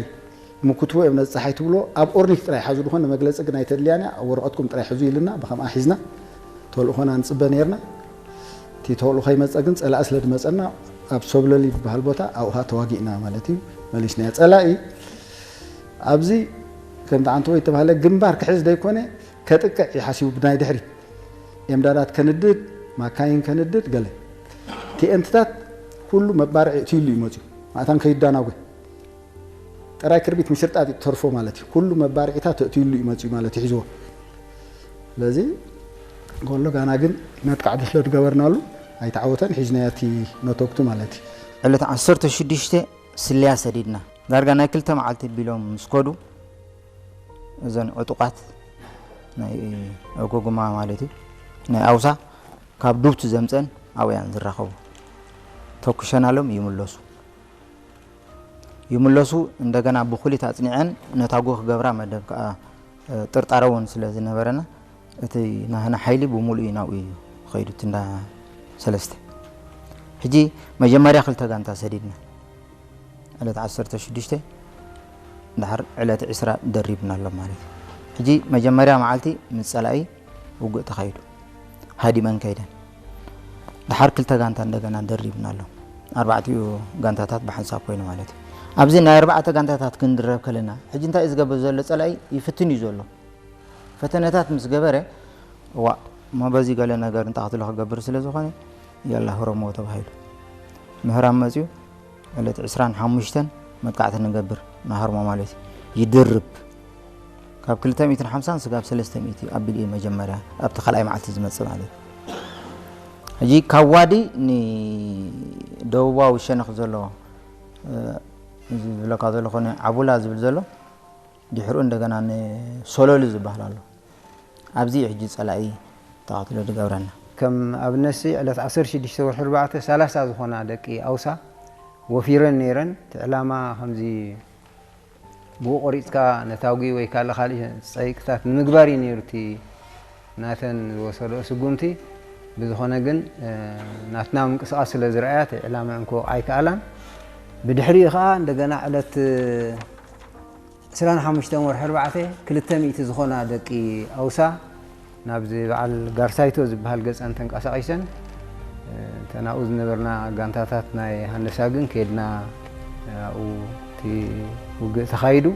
ምክትቦ እዮም ነዚ ጸሓይ ትብሎ ኣብ ኦርኒክ ጥራይ ሓዙ ዝኾነ መግለጺ ግን ኣይተድልያን እያ ኣብ ወረቐትኩም ጥራይ ሕዙ ኢልና ብኸምኣ ሒዝና ተልእኾና ንጽበ ነይርና። እቲ ተልእኾ ይመጸ ግን ጸላኢ ስለ ዝመጸና ኣብ ሶብለሊ ዝበሃል ቦታ ኣብኡ ኸኣ ተዋጊእና ማለት እዩ መሊስናዮ። ጸላኢ ኣብዚ ከምቲ ዓንተቦ ዝተባህለ ግንባር ክሕዝ ዘይኮነ ከጥቅዕ እዩ ሓሲቡ ብናይ ድሕሪት ኤምዳዳት ከንድድ ማካይን ከንድድ ገለ ቲኤንትታት ኩሉ መባርዒ እትይሉ እዩ መፅዩ ማእታን ከይዳናጎ ጥራይ ክርቢት ምሽርጣት እዩ ተርፎ ማለት እዩ። ኩሉ መባርዒታት እትይሉ እዩ መፅዩ ማለት እዩ ሒዝዎ። ስለዚ ጎሎ ጋና ግን መጥቃዕቲ ስለ ዝገበርናሉ ኣይተዓወተን ሒዝናዮ እቲ ነተግቱ ማለት እዩ። ዕለት ዓሰርተ ሽዱሽተ ስልያ ሰዲድና ዳርጋ ናይ ክልተ መዓልቲ ቢሎም ምስ ከዱ እዘን ዕጡቓት ናይ ኦጎጉማ ማለት እዩ ናይ ኣውሳ ካብ ዱብቲ ዘምፀን ኣብያን ዝራኸቡ ተኩሸናሎም ይምለሱ ይምለሱ እንደገና ብኩሊት ኣፅኒዐን ነታጎ ክገብራ መደብ ከዓ ጥርጣረ እውን ስለ ዝነበረና እቲ ናህና ሓይሊ ብምሉእ እዩ ናብኡ እዩ ኸይዱ እቲ እንዳ ሰለስተ ሕጂ መጀመርያ ክልተ ጋንታ ሰዲድና ዕለት ዓሰርተ ሽዱሽተ ድሓር ዕለት ዕስራ ደሪብና ኣሎ ማለት እዩ። ሕጂ መጀመርያ መዓልቲ ምስ ጸላኢ ውግእ ተኻይዱ ሃዲመን ከይደን ድሓር ክልተ ጋንታ እንደገና ደሪብና ኣሎ። ኣርባዕቲኡ ጋንታታት ብሓንሳብ ኮይኑ ማለት እዩ። ኣብዚ ናይ ኣርባዕተ ጋንታታት ክንድረብ ከለና ሕጂ እንታይ እዩ ዝገብር ዘሎ? ጸላኢ ይፍትን እዩ ዘሎ። ፈተነታት ምስ ገበረ እዋ እሞ በዚ ገለ ነገር እንታ ክትሎ ክገብር ስለ ዝኾነ ያላ ህረሞ ተባሂሉ ምህራም መፅዩ ዕለት ዕስራን ሓሙሽተን መጥቃዕቲ ንገብር ናሃርሞ ማለት እዩ ይድርብ ካብ ክልተ ሚእትን ሓምሳን ስጋብ ሰለስተ ሚእቲ ኣቢሉ እዩ መጀመርያ ኣብቲ ካልኣይ መዓልቲ ዝመፅእ ማለት እዩ ሕጂ ካብ ዋዲ ንደቡባዊ ሸነኽ ዘሎ ዝብለካ ዘሎ ኮነ ዓቡላ ዝብል ዘሎ ድሕሩ እንደገና ንሶሎሊ ዝበሃል ኣሎ ኣብዚ ሕጂ ጸላኢ ተቐትሎ ዝገብረና ከም ኣብነሲ ዕለት ዓሰርተ ሽዱሽተ ወርሒ ኣርባዕተ ሰላሳ ዝኾና ደቂ ኣውሳ ወፊረን ነይረን እቲ ዕላማ ከምዚ ብኡ ቆሪፅካ ነታጉ ወይ ካልእ ካልእ ፀይቅታት ንምግባር እዩ ነይሩ እቲ ናተን ዝወሰደኦ ስጉምቲ ብዝኾነ ግን ናትና ምንቅስቃስ ስለ ዝረኣያ እቲ ዕላማ እንኮ ኣይከኣላን ብድሕሪኡ ከዓ እንደገና ዕለት ዕስራን ሓሙሽተን ወርሒ ኣርባዕተ ክልተ ሚእቲ ዝኾና ደቂ ኣውሳ ናብዚ በዓል ጋርሳይቶ ዝበሃል ገፀን ተንቀሳቒሰን እተን ኣብኡ ዝነበርና ጋንታታት ናይ ሃንደሳ ግን ከድና ኣብኡ እቲ ውግእ ተኻይዱ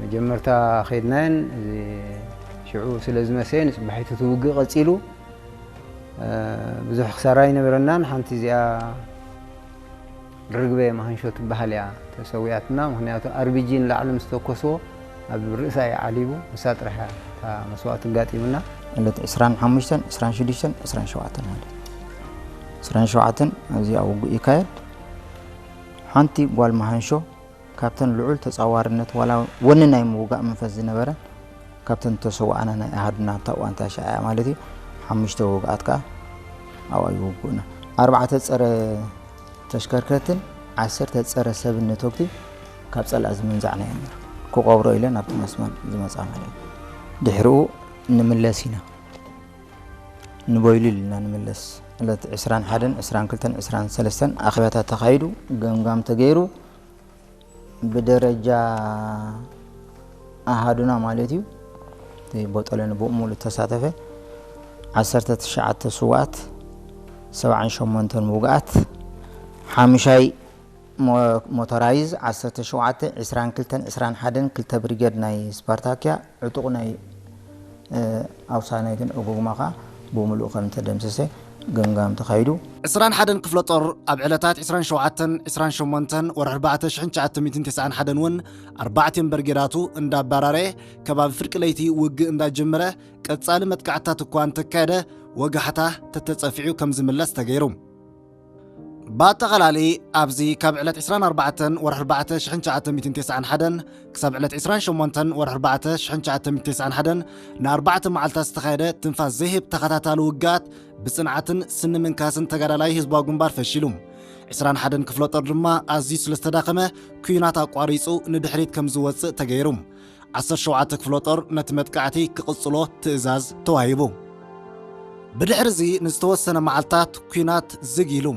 መጀመርታ ከድናየን ሽዑ ስለ ዝመሰየ ንፅባሒቱ እቲ ውግእ ቀፂሉ ብዙሕ ክሳራ ኣይነበረናን ሓንቲ እዚኣ ርግበ ማህንሾ ትበሃል እያ ተሰዊኣትና። ምኽንያቱ ኣርቢጂ ንላዕሊ ምስ ተኮስዎ ኣብ ርእሳ እዩ ዓሊቡ፣ ንሳ ጥራሕ እያ እታ መስዋእቲ ኣጋጢሙና። ዕለት ዕስራን ሓሙሽተን፣ ዕስራን ሽዱሽተን፣ ዕስራን ሸውዓተን ማለት እዩ። ዕስራን ሸውዓተን ኣብዚኣ ውግእ ይካየድ። ሓንቲ ጓል ማሃንሾ ካብተን ልዑል ተጻዋርነት ዋላ ወኒ ናይ ምውጋእ መንፈስ ዝነበረን ካብተን ዝተሰውኣና ናይ ኣሃዱና ኣብታ እዋን ታሽዓ እያ ማለት እዩ። ሓሙሽተ ውግኣት ከኣ ኣብኣ ይውግኡና። ኣርባዕተ ጸረ ተሽከርከርትን ዓሰርተ ጸረ ሰብን ነተጉቲ ካብ ጸላኢ ዝምንዛዕና እየን ነይረን። ክቐብሮ ኢለን ኣብቲ መስመር ዝመጻ ማለት እዩ። ድሕሪኡ ንምለስ ኢና፣ ንቦይሉል ኢልና ንምለስ። ዕለት ዕስራን ሓደን፣ ዕስራን ክልተን፣ ዕስራን ሰለስተን ኣኼባታት ተኻይዱ፣ ገምጋም ተገይሩ፣ ብደረጃ ኣሃዱና ማለት እዩ። እቲ ቦጠለኒ ብኡ ሙሉእ ተሳተፈ። ዓሰርተ ትሽዓተ ስውኣት፣ ሰብዓን ሸሞንተን ውግኣት፣ ሓሙሻይ ሞ- ሞተራይዝ ዓሰርተ ሸውዓተ፣ ዕስራን ክልተን፣ ዕስራን ሓደን፣ ክልተ ብሪጌድ ናይ ስፓርታክያ፣ ዕጡቕ ናይ ኣውሳናይትን ዕጉጉማ ከኣ ብምሉኡ ከም ተደምሰሰ ገምጋም ተኻይዱ። ዕስራን ሓደን ክፍለ ጦር ኣብ ዕለታት ዕስራን ሸውዓተን፣ ዕስራን ሸሞንተን ወርሒ ኣርባዕተ ሽሕን ትሽዓተ ሚእትን ተስዓን ሓደን እውን ኣርባዕቲኦም በርጌዳቱ እንዳባራረየ ከባቢ ፍርቂ ለይቲ ውግእ እንዳጀመረ ቀጻሊ መጥቃዕትታት እኳ እንተካየደ ወጋሕታ ተተጸፊዑ ከም ዝምለስ ተገይሩ። ብኣጠቓላሊ ኣብዚ ካብ ዕለት ዕስራን ኣርባዕተን ወርሒ ኣርባዕተ ሽሕን ትሽዓተ ሚእትን ተስዓን ሓደን ክሳብ ዕለት ዕስራን ሸሞንተን ወርሒ ኣርባዕተ ሽሕን ትሽዓተ ሚእትን ተስዓን ሓደን ንኣርባዕተ መዓልታት ዝተኻየደ ትንፋስ ዘይህብ ተኸታታሊ ውግኣት ብጽንዓትን ስኒ ምንካስን ተጋዳላይ ህዝባዊ ግንባር ፈሺሉ። ዕስራን ሓደን ክፍለ ጦር ድማ ኣዝዩ ስለ ዝተዳኸመ ኲናት ኣቋሪጹ ንድሕሪት ከም ዝወጽእ ተገይሩ። ዓሰርተ ሸውዓተ ክፍለ ጦር ነቲ መጥቃዕቲ ክቕጽሎ ትእዛዝ ተዋሂቡ። ብድሕርዚ ንዝተወሰነ መዓልታት ኲናት ዝግ ኢሉ።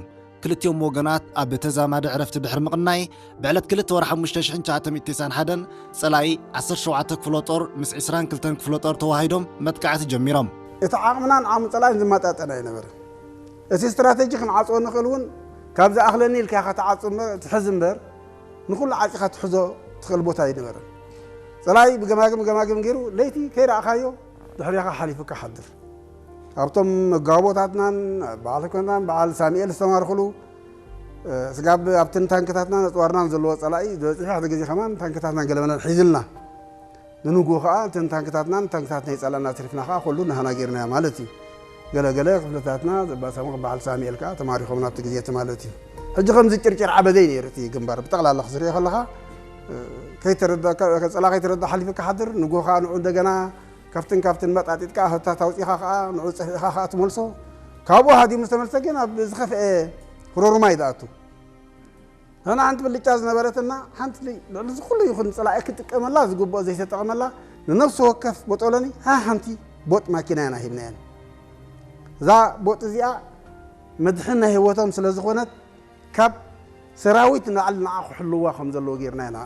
ክልቲኦም ወገናት ኣብ ተዛማዲ ዕረፍቲ ድሕሪ ምቕናይ ብዕለት ክልተ ወርሒ ሓሙሽተ ሽሕን ትሽዓተ ሚእትን ተስዓን ሓደን ጸላኢ ዓሰርተ ሸውዓተ ክፍለ ጦር ምስ ዕስራን ክልተን ክፍለ ጦር ተዋሂዶም መጥቃዕቲ ጀሚሮም። እቲ ዓቕምናን ዓቕሚ ጸላኢን ዝመጣጠን ኣይነበረን። እቲ ስትራተጂ ክንዓጽዎ ንኽእል እውን ካብ ዝኣኽለኒ ኢልካ ኢኻ ትዓጹ እምበር ትሕዝ እምበር ንኹሉ ዓጺኻ ትሕዞ ትኽእል ቦታ ኣይነበረን። ጸላኢ ብገማግም ገማግም ገይሩ ለይቲ ከይረኣኻዮ ድሕሪኻ ሓሊፉካ ሓድር። ኣብቶም መጋቦታትናን በዓል ኮናን በዓል ሳሙኤል ዝተማርኽሉ ስጋብ ኣብትን ታንክታትና ነፅዋርናን ዘለዎ ፀላኢ ዝበፅሕ ሓደ ግዜ ከማን ታንክታትና ገለመለን ሒዝልና ንንግሆ ከዓ እተን ታንክታትናን ታንክታት ናይ ፀላእና ኣትሪፍና ከዓ ኩሉ ናህና ገይርናዮ ማለት እዩ። ገለ ገለ ክፍልታትና ዘባሳሙ በዓል ሳሙኤል ከዓ ተማሪኾም ናብቲ ግዜ እቲ ማለት እዩ። ሕጂ ከምዚ ጭርጭር ዓበደይ ነይሩ እቲ ግንባር ብጠቕላላ ክትሪኦ ከለኻ ከይተረዳእካ ፀላ ከይተረዳ ሓሊፉ ክሓድር ንግሆ ከዓ ንዑ እንደገና ካብትን ካብትን መጣጢጥካ ህታት ኣውፂኻ ከዓ ንዑ ፀፊእኻ ከዓ ትመልሶ። ካብኡ ሃዲሙ ዝተመልሰ ግን ኣብ ዝኸፍአ ሮሩማ እዩ ዝኣቱ። ንሕና ሓንቲ ብልጫ ዝነበረትና ሓንቲ ልዕሊ እዚ ኩሉ ይኹን ፀላኢ ክጥቀመላ ዝግብኦ ዘይተጠቐመላ ንነፍሲ ወከፍ ቦጦሎኒ ሃ ሓንቲ ቦጥ ማኪና ኢና ሂብናየን። እዛ ቦጥ እዚኣ መድሕን ናይ ህይወቶም ስለ ዝኾነት ካብ ሰራዊት ንላዕሊ ንዓ ክሕልዋ ከም ዘለዎ ጌርና ኢና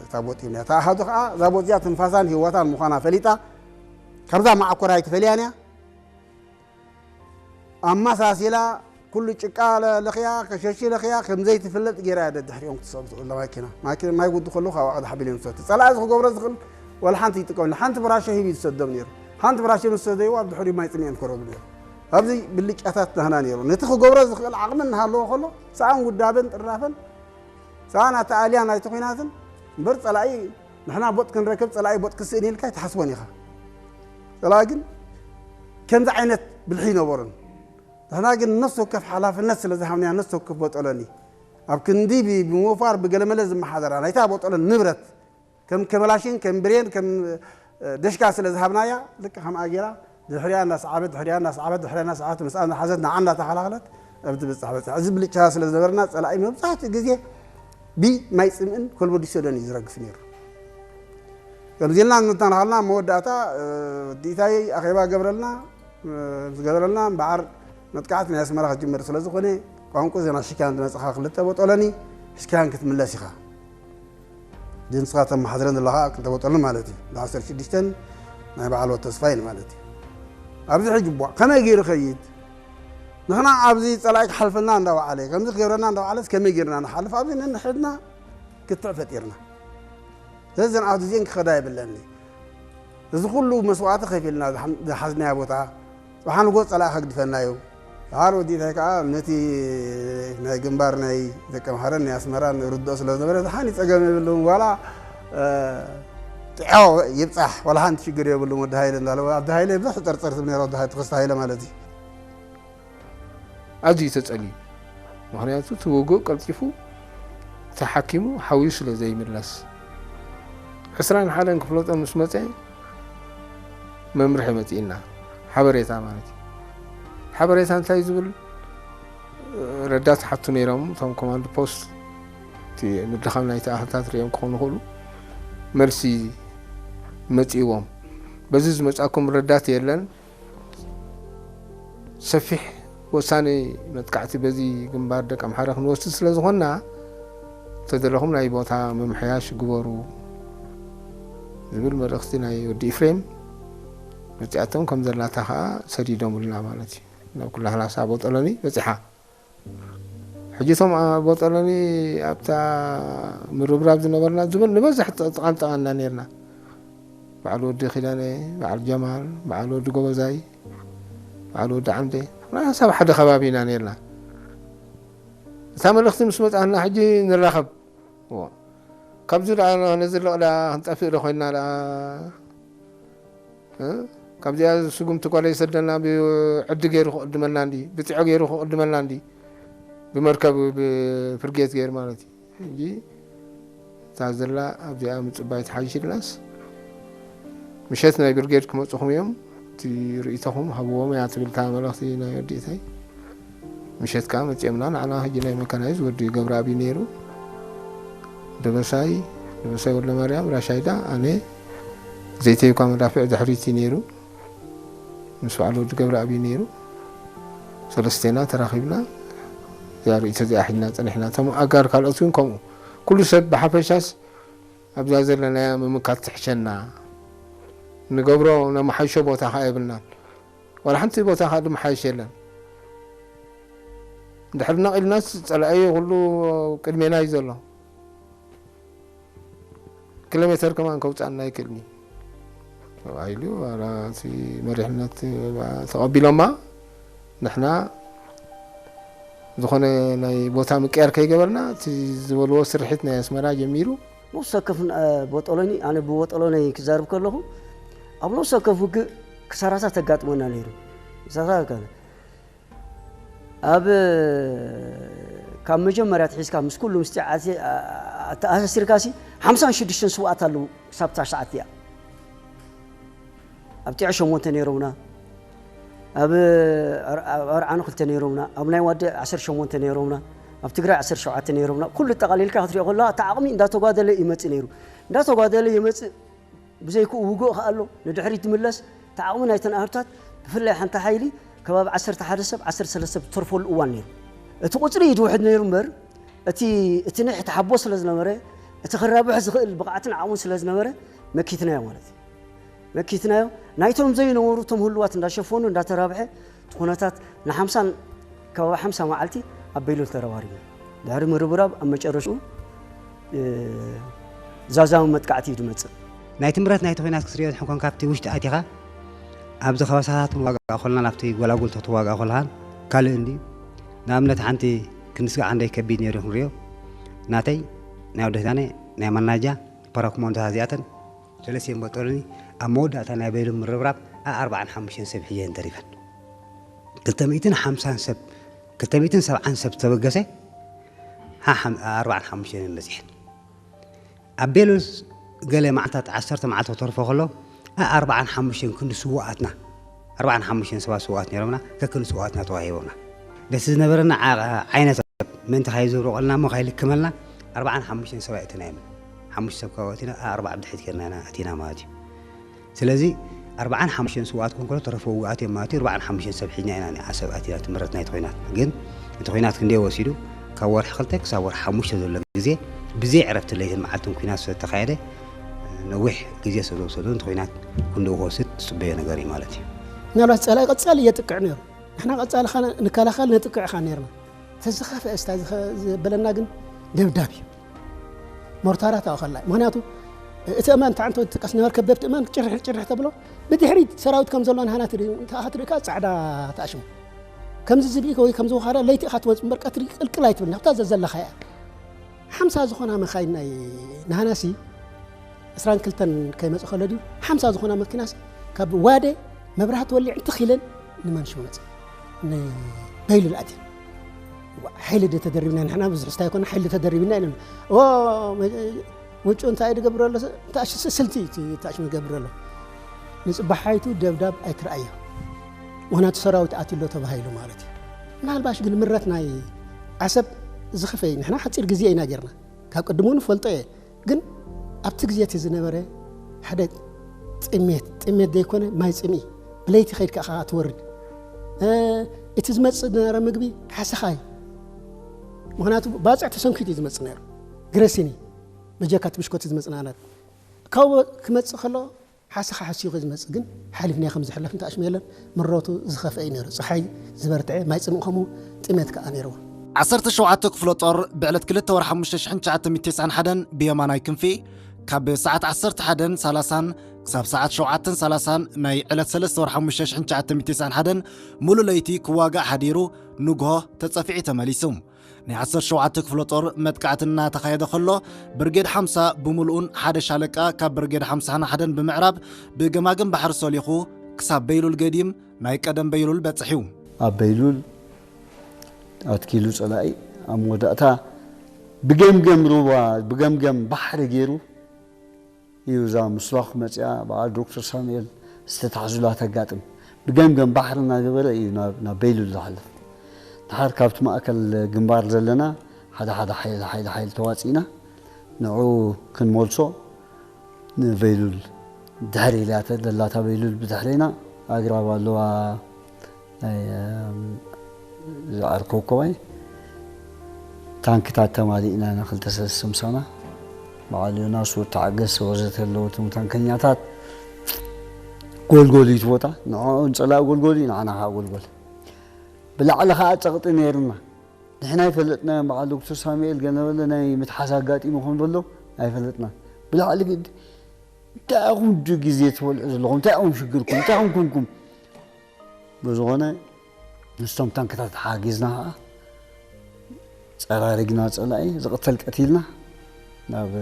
እታ ቦጥ ሂብናያ። እታ ኣሃዱ ከዓ እዛ ቦጥ እዚኣ ትንፋሳን ህይወታን ምዃና ፈሊጣ ካብዛ ማዕኮር ኣይትፈልያን እያ። ኣመሳሲላ ኩሉ ጭቃ ለኽያ ከሸሺ ለኽያ ከምዘይትፍለጥ ገይራ እያ ደድሕሪኦም ክትሰብስቡ ለማኪና ማኪና ማይ ጉዱ ከለዉ ካብ ኣቕዳ ሓቢል እዮም ዝሰቱ ጸላኢ እዚ ክገብሮ ዝኽእል ወላ ሓንቲ ይጥቀምሉ ሓንቲ ብራሾ ሂብ እዩ ዝሰዶም ነይሩ ሓንቲ ብራሾ ምስ ሰደይዎ ኣብ ድሕሪኡ ማይ ጽምኦም ክረዱ ነይሩ ኣብዚ ብልጫታት ናህና ነይሩ ነቲ ክገብሮ ዝኽእል ዓቕሚ እናሃለዎ ከሎ ሰኣን ውዳበን ጥራፈን ሰኣን ኣተኣልያ ናይቲ ኩናትን እምበር ጸላኢ ንሕና ቦጥ ክንረክብ ጸላኢ ቦጥ ክስእን ኢልካ ኣይትሓስቦን ኢኻ ጸላኢ ግን ከምዚ ዓይነት ብልሒ ይነበሩን ንሕና ግን ነፍሲ ወከፍ ሓላፍነት ስለ ዝሃብናዮ ነፍሲ ወከፍ ቦጦሎኒ ኣብ ክንዲ ብምውፋር ብገለመለ ዝመሓደራ ናይታ ቦጦሎኒ ንብረት ከም ከመላሽን ከም ብሬን ከም ደሽካ ስለ ዝሃብናያ ልክ ከምኣ ጌራ ድሕሪያ እናሰዓበት ድሕሪያ እናሰዓበት ድሕሪያ እናሰዓበት ምስኣ እናሓዘት ንዓ እናተኸላኸለት ኣብቲ ብጻሕ በጻሕ እዚ ብልጫ ስለ ዝነበርና ጸላኢ መብዛሕትኡ ግዜ ብማይ ጽምእን ኮልቦ ዲሶዶን እዩ ዝረግፍ ነይሩ። ከምዚ ኢልና እንተናሃልና መወዳእታ ዲኢታይ ኣኼባ ገብረልና ዝገበረልና እምበዓር መጥቃዕቲ ናይ ኣስመራ ክጅምር ስለ ዝኾነ ቋንቁ ዜና ሽካን ዝመፅኻ ክልተ ቦጦሎኒ ሽካን ክትምለስ ኢኻ ድምፅኻ ተመሓድረን ዘለኻ ክልተ ቦጦሎኒ ማለት እዩ ዓሰርተ ሽዱሽተ ናይ በዓል ወተስፋይን ማለት እዩ ኣብዚ ሕጂ ቧ ከመይ ገይሩ ኸይድ ንሕና ኣብዚ ፀላኢ ክሓልፈልና እንዳወዓለ ከምዚ ክገብረና እንዳወዓለስ ከመይ ገይርና ንሓልፍ ኣብዚ ነንሕድና ክትዕ ፈጢርና ስለዚ ዘን ዓዲ እዚአን ክኸዳ የብለኒ እዚ ኩሉ መስዋእቲ ከፊልና ዝሓዝናያ ቦታ ፅባሕ ንጎ ፀላኢ ከግድፈና እዩ ደሓር ወዲእታይ ከዓ ነቲ ናይ ግንባር ናይ ደቀምሓረን ናይ ኣስመራን ርድኦ ስለ ዝነበረ፣ ዝሓኒ ጸገም የብሉን። ዋላ፣ እ፣ ጥዕያው ይብጻሕ፣ ዋላ ሓንቲ ሽግር የብሉን። ወዲ ሃይለ እንዳለ፣ ወዲ ሃይለ ብዙሕ ዝጠርጠር ዝብል ነይሩ፣ ወዲ ሃይለ፣ ተኸስተ ሃይለ ማለት እዩ። ኣዝዩ ተጸልዩ። ምኽንያቱ እቲ ውግእ ቀልጢፉ ተሓኪሙ ሓውዩ ስለ ዘይምለስ። ዕስራን ሓደን ክፍለ ጦር ምስ መጸ መምርሒ መጺእና። ሓበሬታ ማለት እዩ። ሓበሬታ እንታይ ዝብል? ረዳት ሓቱ ነይሮም እቶም ኮማንድ ፖስት፣ እቲ ምድኻም ናይቲ ኣሃታት ርእዮም ክኾኑ ይኽእሉ። መልሲ መጺእዎም። በዚ ዝመጻኩም ረዳት የለን። ሰፊሕ ወሳኒ መጥቃዕቲ በዚ ግንባር ደቂ ኣምሓራ ክንወስድ ስለ ዝኾንና፣ ተደለኹም ናይ ቦታ ምምሕያሽ ግበሩ ዝብል መልእኽቲ ናይ ወዲ ኢፍሬም መጺኣቶም ከም ዘላታ ኸኣ ሰዲዶምልና ማለት እዩ። ናብ ኩላ ላሳ ቦጠሎኒ በጺሓ። ሕጂ እቶም ኣብ ቦጠሎኒ ኣብታ ምርብራብ ዝነበርና ዝብል ንበዝሕ ጥቓንጠቓ እና ነርና። በዓል ወዲ ኪዳነ፣ በዓል ጀማል፣ በዓል ወዲ ጎበዛይ፣ በዓል ወዲ ዓምደ፣ ራሳብ ሓደ ከባቢ ኢና ነርና። እታ መልእኽቲ ምስ መጽኣና ሕጂ ንራኸብ። እዎ። ካብዚ ደኣ ነዚ ለቕ ደኣ ክንጠፍእ ዶ ኮይንና ደኣ? እ? ካብዚኣ ስጉምቲ ጓል ይሰደና፣ ብዕዲ ገይሩ ክቕድመልና እንዲ፣ ብጥዖ ገይሩ ክቕድመልና እንዲ፣ ብመርከብ፣ ብፍርጌት ገይሩ ማለት እዩ። ሕጂ እታ ዘላ ኣብዚኣ ምጽባይ ትሓይሽ ኢልናስ፣ ምሸት ናይ ብርጌድ ክመጹኹም እዮም፣ እቲ ርእይቶኹም ሃብዎም እያ ትብል እታ መልእኽቲ ናይ ወዲእታይ። ምሸት ከኣ መጺኦምና፣ ንዓና ሕጂ ናይ መካናይዝ ወዲ ገብረኣብ እዩ ነይሩ። ደበሳይ፣ ደበሳይ ወልደማርያም፣ ራሻይዳ፣ ኣነ፣ ዘይተይኳ መዳፍዕ ድሕሪት እዩ ነይሩ። ምስ በዓል ወዲ ገብረኣብ እዩ ነይሩ። ሰለስቴና ተራኺብና፣ እዚኣ ርእይቶ እዚኣ ሒዝና ጸኒሕና። እቶም ኣጋር ካልኦት እውን ከምኡ። ኩሉ ሰብ ብሓፈሻስ ኣብዛ ዘለናያ ምምካት ትሕሸና። ንገብሮ ነመሓይሾ ቦታ ኸኣ የብልናን። ዋላ ሓንቲ ቦታ ኸኣ ዝመሓየሽ የለን። እንድሕር ነቒልናስ ጸላኢ ኩሉ ቅድሜና እዩ ዘሎ። ኪሎ ሜተር ከማን ከውጽኣና ኣይክእልን እዩ ተባሂሉ፣ ዋላ እቲ መሪሕነት ተቐቢሎማ፣ ንሕና ዝኾነ ናይ ቦታ ምቅያር ከይገበርና፣ እቲ ዝበልዎ ስርሒት ናይ ኣስመራ ጀሚሩ። ነፍሲ ወከፍ፣ እ፣ ቦጦሎኒ፣ ኣነ ብቦጦሎኒ ክዛረብ ከለኹ፣ ኣብ ነፍሲ ወከፍ ውግእ ክሳራታት ተጋጥመና ነይሩ። ክሳራታት ከ-፣ ኣብ፣ ካብ መጀመርያ ኣትሒዝካ ምስ ኩሉ ምስቲ ኣተ-፣ ኣተኣሳሲርካሲ ሓምሳን ሽዱሽተን ስውኣት ኣለዉ ክሳብ እታ ሰዓት እቲኣ። ኣብ ጢዖ ሸሞንተ ነይሮምና፣ ኣብ ኣር-፣ ኣብ ኣርዓኑ ክልተ ነይሮምና፣ ኣብ ናይ ዋዲ ዓሰርተ ሸሞንተ ነይሮምና፣ ኣብ ትግራይ ዓሰርተ ሸውዓተ ነይሮምና። ኩሉ ጠቓሊልካ ክትሪኦ ከለኻ እቲ ዓቕሚ እንዳተጓደለ ይመጽእ ነይሩ። እንዳተጓደለ ይመጽእ። ብዘይክኡ ውግእ ከኣ ኣሎ፣ ንድሕሪት ዝምለስ። እቲ ዓቕሚ ናይተን ኣህዱታት፣ ብፍላይ ሓንቲ ሓይሊ ከባቢ ዓሰርተ ሓደ ሰብ፣ ዓሰርተ ሰለስተ ሰብ ዝተርፈሉ እዋን ነይሩ። እቲ ቁጽሪ እዩ ዝውሕድ ነይሩ እምበር፣ እቲ፣ እቲ ኒሕ፣ እቲ ሓቦ ስለ ዝነበረ፣ እቲ ክራብሕ ዝኽእል ብቕዓትን ዓቕሙን ስለ ዝነበረ፣ መኪትናዮ ማለት እዩ። መኪትናዮ። ናይቶም ዘይነበሩ፣ እቶም ህሉዋት እንዳሸፈኑ፣ እንዳተራብሐ፣ እቲ ኩነታት ንሓምሳን፣ ከባቢ ሓምሳ መዓልቲ ኣብ ቤሉል ተረባሪብና። ድሕሪ ምርብራብ ኣብ መጨረሽኡ፣ እ፣ ዛዛሚ መጥቃዕቲ እዩ ዝመጽእ። ናይ ትምረት ናይቲ ኲናት ክትሪኦ ትሕኮን ካብቲ ውሽጢ ኣቲኻ ኣብዚ ከባሳታት ክንዋጋእ ከለና ናብቲ ጎላጉል ተትዋጋእ ከለኻን ካልእ እንድዩ። ንኣብነት ሓንቲ ክንስጋዕ እንደይ ከቢድ ነይሩ ክንሪኦ። ናተይ ናይ ወዲ ህዳነ ናይ ማናጃ ፓራኮማንዶታት እዚኣተን ሰለስቲኤን ቦጦሎኒ ኣብ መወዳእታ ናይ በይሎም ምርብራብ ኣ ኣርባዓን ሓሙሽተን ሰብ ሒዘን ተሪፈን። ክልተ ሚእትን ሓምሳን ሰብ፣ ክልተ ሚእትን ሰብዓን ሰብ ተበገሰ፣ ሓ-፣ ሓም-፣ ኣርባዓን ሓሙሽተን በጺሐን። ኣብ ቤሉስ ገለ መዓልታት ዓሰርተ መዓልቲ ክተርፎ ከሎ፣ ኣ ኣርባዓን ሓሙሽተን ክንዲ ስዉኣትና፣ ኣርባዓን ሓሙሽተን ሰባት ስዉኣት ነይሮምና፣ ከክንዲ ስዉኣትና ተዋሂቦምና። ደስ ዝነበረና ዓ-፣ ዓይነት ምእንቲ ካይዝብርቐልና እሞ ካይልክመልና፣ ኣርባዓን ሓሙሽተን ሰብ ኣይእተናዮምን። ሓሙሽተ ሰብ ካብ ኣእቲና፣ ኣ ኣርባዓ ብድሕሪት ጌርና ኢና ኣቲና ማለት እዩ። ስለዚ፣ ኣርባዓን ሓሙሽተን ስዉኣት ክኾኑ ከሎ፣ ተረፈ ውጉኣት እዮም ማለት እዩ። ኣርባዓን ሓሙሽተን ሰብ ሒዝና ኢና ንዓ ሰብ ኣቲና፣ ትምረት ናይቲ ኲናት። ግን እቲ ኲናት ክንደይ ወሲዱ? ካብ ወርሒ ክልተ ክሳብ ወርሒ ሓሙሽተ ዘሎ ግዜ፣ ብዘይ ዕረፍቲ ለይትን መዓልትን ኲናት ስለ ዝተኻየደ፣ ነዊሕ ግዜ ስለ ዝወሰዱ፣ እቲ ኲናት ክንድኡ ክወስድ ዝጽበዮ ነገር እዩ ማለት እዩ። ምናልባት ጸላኢ ቀጻሊ የጥቅዕ ነይሩ። ንሕና ቀጻሊ ኸኣ ንከላኸል ነጥቅዕ ኸኣ ነይርና። ተዝኸፍአ እስታ ዝኸ-፣ ዘበለና ግን ደብዳብ እዩ። ሞርታራት ኣብኡ ከላ። ምኽንያቱ እቲ እመን፣ እታ ዓንቶ ትጥቀስ ነበርከ፣ በብቲ እመን ጭርሕ ጭርሕ ተብሎ፣ ብድሕሪት ሰራዊት ከም ዘሎ ንሃና ትርኢ፣ እንተ ክትርኢ ከኣ ጻዕዳ ተኣሽሙ። ከምዚ ዝብኢ ወይ ከምዚ ወኻዳ ለይቲ ኢኻ ትወጽእ እምበር ቀትሪ ቅልቅል ኣይትብልን፣ ኣብታ ዘዘለኻያ። ሓምሳ ዝኾና መኻይን ናይ ናህናሲ ዕስራን ክልተን ከይመጽእ ከሎ ድዩ? ሓምሳ ዝኾና መኪናሲ ካብ ዋደ መብራህቲ ወሊዕ እንትኺለን ንመንሽው መጽእ። ንበይሉል ኣትየን። ዋ፣ ሓይሊ ዶ ተደሪብና ንሕና ብዙሕ ስታይ ኮና ሓይሊ ተደሪብና ኢና። ኦ፣ መ-፣ ውጩ እንታይ ዝገብር ኣሎ? ታሽ-፣ ስልቲ እቲ ታሽ ዝገብር ኣሎ። ንጽባሓይቱ ደብዳብ ኣይትረኣዮ። ምኽንያቱ ሰራዊት ኣትሎ ተባሂሉ ማለት እዩ። ምናልባሽ ግን ምረት ናይ ዓሰብ ዝኸፈ እዩ። ንሕና ሓጺር ግዜ ኢና ጌርና። ካብ ቅድሙ ንፈልጦ እየ። ግን ኣብቲ ግዜ እቲ ዝነበረ ሓደ ጥሜት፣ ጥሜት ዘይኮነ ማይ ጽምኢ፣ ብለይቲ ከይድካ ኢኻ ትወርድ። እ፣ እቲ ዝመጽእ ዝነበረ ምግቢ ሓሰኻ እዩ። ምኽንያቱ ባጽዕ ተሰንኪቱ እዩ ዝመጽእ ነይሩ። ግረሲኒ፣ በጀካ እቲ ብሽኮቲ ዝመጽእ ነበረ። ካብኡ ክመጽእ ከሎ ሓሰኻ ሓሲኹ ዝመጽእ ግን ሓሊፍናዮ ከም ዝሕለፍ እንተኣሽሙ የለን። ምረቱ ዝኸፍአ እዩ ነይሩ። ጸሓይ ዝበርትዐ፣ ማይ ጽምኢ ከምኡ፣ ጥሜት ከኣ ነይርዎ። ዓሰርተ ሸውዓተ ክፍለ ጦር ብዕለት ክልተ ወርሒ ሓሙሽተ ሽሕን ትሽዓተ ሚእትን ተስዓን ሓደን ብየማናይ ክንፊ ካብ ሰዓት ዓሰርተ ሓደን ሰላሳን ክሳብ ሰዓት ሸውዓተን ሰላሳን ናይ ዕለት ሰለስተ ወርሒ ሓሙሽተ ሽሕን ትሽዓተ ሚእትን ተስዓን ሓደን ሙሉ ለይቲ ክዋጋእ ሓዲሩ ንግሆ ተጸፊዑ ተመሊሱ። ናይ ዓሰርተ ሸውዓተ ክፍለ ጦር መጥቃዕቲ እናተኻየደ ከሎ ብርጌድ ሓምሳ ብምሉኡን ሓደ ሻለቃ ካብ ብርጌድ ሓምሳን ሓደን ብምዕራብ ብገማግም ባሕሪ ሰሊኹ ክሳብ በይሉል ገዲም ናይ ቀደም በይሉል በጽሕ እዩ። ኣብ በይሉል ኣትኪሉ ጸላኢ ኣብ መወዳእታ ብገምገም ሩባ፣ ብገምገም ባሕሪ ገይሩ እዩ እዛ ምስሏኽ መጽያ በዓል ዶክተር ሳሙኤል ዝተታሕዙላ ተጋጥም። ብገምገም ባሕሪ እናገበረ እዩ ናብ፣ ናብ በይሉል ዝሓልፍ። ድሓር ካብቲ ማእከል ግንባር ዘለና ሓደ ሓደ ሓይሊ፣ ሓይሊ፣ ሓይሊ ተዋጺእና ንዑ ክንመልሶ ንበይሉል ድሕሪ ኢላተ ዘላታ በይሉል ብድሕሪና ኣግራብ ኣለዋ። ናይ፣ እም፣ ዝዓር ኮኮባይ ታንክታት ተማሊእና ኢና ክልተ ሰለስተ ምሳና። በዓል ዮናስ፣ ወዲ ተዓገስ ወዘተ ኣለዉ እቶም ታንከኛታት። ጎልጎል እዩ እቲ ቦታ። ንዕኦም ጸላኢ ጎልጎል እዩ፣ ንዓና ከዓ ጎልጎል። ብላዕሊ ከዓ ጸቕጢ ነይርና። ንሕና ኣይፈለጥናዮን። በዓል ዶክተር ሳሙኤል ገነበለ ናይ ምትሓዝ ኣጋጢሙ ከም ዘሎ ኣይፈለጥናን። ብላዕሊ ግን እንታይ ኢኹም ድ-፣ ግዜ ትበልዑ ዘለኹም? እንታይ ኢኹም ሽግርኩም? እንታይ ኢኹም ኮንኩም? ብዝኾነ ምስቶም ታንክታት ሓጊዝና ኸዓ ጸራሪግና ጸላኢ ዝቕተል ቀቲልና ናብ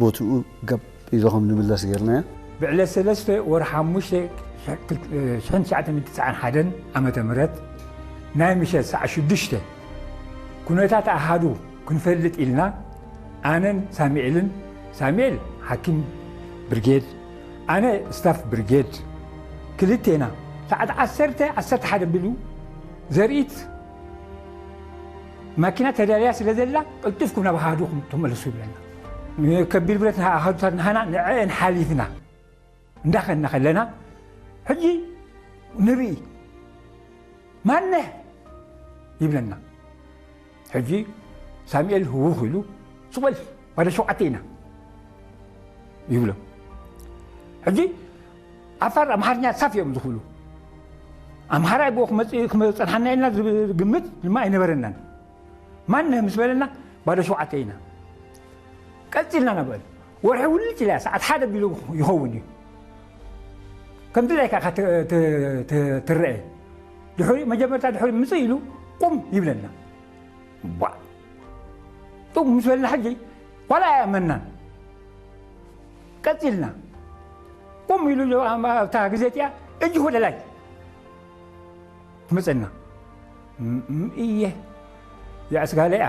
ቦትኡ ገብ ኢሉ ከም ንምለስ ጌርናዮ። ብዕለት ሰለስተ ወርሒ ሓሙሽተ ሽሕን ትሽዓተ ሚእትን ትስዓን ሓደን ዓመተ ምህረት ናይ ምሸት ሰዓት ሽዱሽተ ኩነታት ኣሃዱ ክንፈልጥ ኢልና ኣነን ሳሙኤልን፣ ሳሙኤል ሓኪም ብርጌድ፣ ኣነ ስታፍ ብርጌድ፣ ክልቴና ሰዓት ዓሰርተ፣ ዓሰርተ ሓደ ቢሉ ዘርኢት ማኪና ተዳልያ ስለ ዘላ ቅልጥፍኩም ናብ ኣሃዱኹም ተመለሱ ይብለና። ከቢድ ብረት ኣሃዱታት ናህና ንዐአን ሓሊፍና እንዳኸድና ከለና ሕጂ ንርኢ ማነህ ይብለና። ሕጂ ሳሙኤል ህውኽ ኢሉ፣ "ሱቕ በል፣ ባዶ ሸውዓተ ኢና" ይብሎ። ሕጂ ዓፋር ኣምሓርኛ ሳፍ እዮም ዝኽእሉ። ኣምሓራይ ብኡ ክመጽእ፣ ክመጸንሓና ኢልና ዝግምት ድማ ኣይነበረናን። ማነህ ምስ በለና፣ "ባዶ ሸውዓተ ኢና" ቀጺልና ኢና በል። ወርሒ ውልጭ ኢላ ሰዓት ሓደ ቢሉ ይኸውን እዩ። ከምቲ ላይካ ኢኻ ት-፣ ት-፣ ት-፣ ትረአ። ድሕሪኡ መጀመርታ ድሕሪኡ ምጽእ ኢሉ ቁም ይብለና። ቧ! ጡም ምስ በልና ሕጂ ዋላ ኣይኣመናን። ቀጺልና። ቁም ኢሉ ኣብታ ግዜ እቲኣ እጅ ወደ ላይ ትመጸና። ም-፣ ም-፣ እየ። የዕስጋለያ።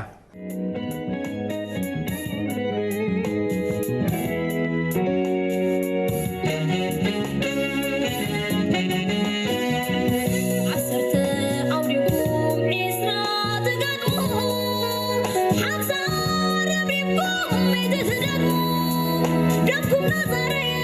ዓሰርተ ኣውዲቑ ዒስራ ትገጥሙ፣ ሓምሳ ረብሪብኩም ሚእቲ ትደግሙ፣ ደምኩም ናዛረየ